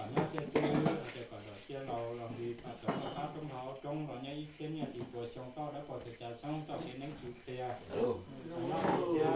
kom nyob cia txwv, ces kom zam cia laus los nqis pas roob rau qab roob hauv roob los nyob ib txhiab niaj txi pua xyoo toj dawb paug txhua xyoo txoj kev neeb tswv qhia. Nyob cia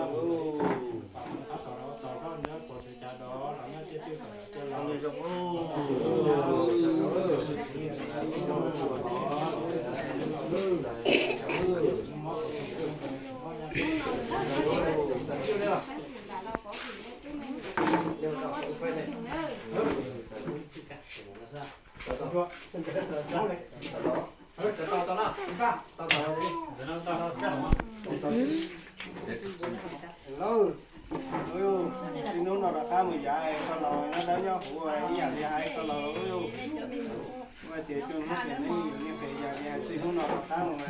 Txij hnub no rov qab mus yav koj los nyob dawb nyob huv ib yam li hais koj los. Ua tias cuaj hnub pem ne, yeej qis yam li hais txij hnub no rov qab mus.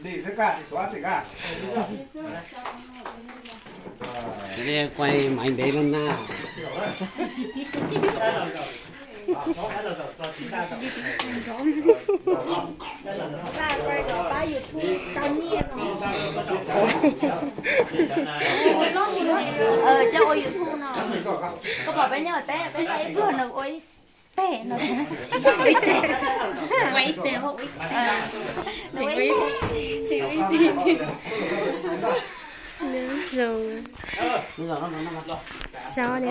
Lim xwb kaj, tsis suav tsis kaj. Quay máy bé luôn na. Coj ua YouTube no. Koj pom peb nyob teb, peb noj ib pluag nws ua ib teg no. Ua ib teg, ua ib teg. Nws ua ib teg. Nws zoo. Zov li.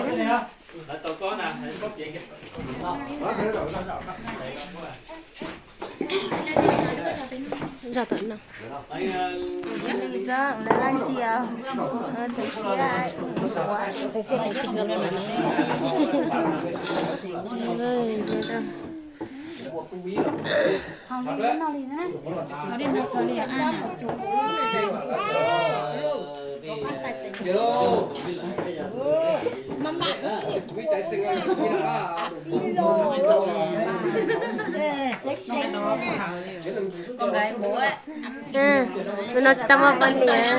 Zov tom no. Lawv laj ntsia, txeev siab. Tus no tsis tau muaj poj niam.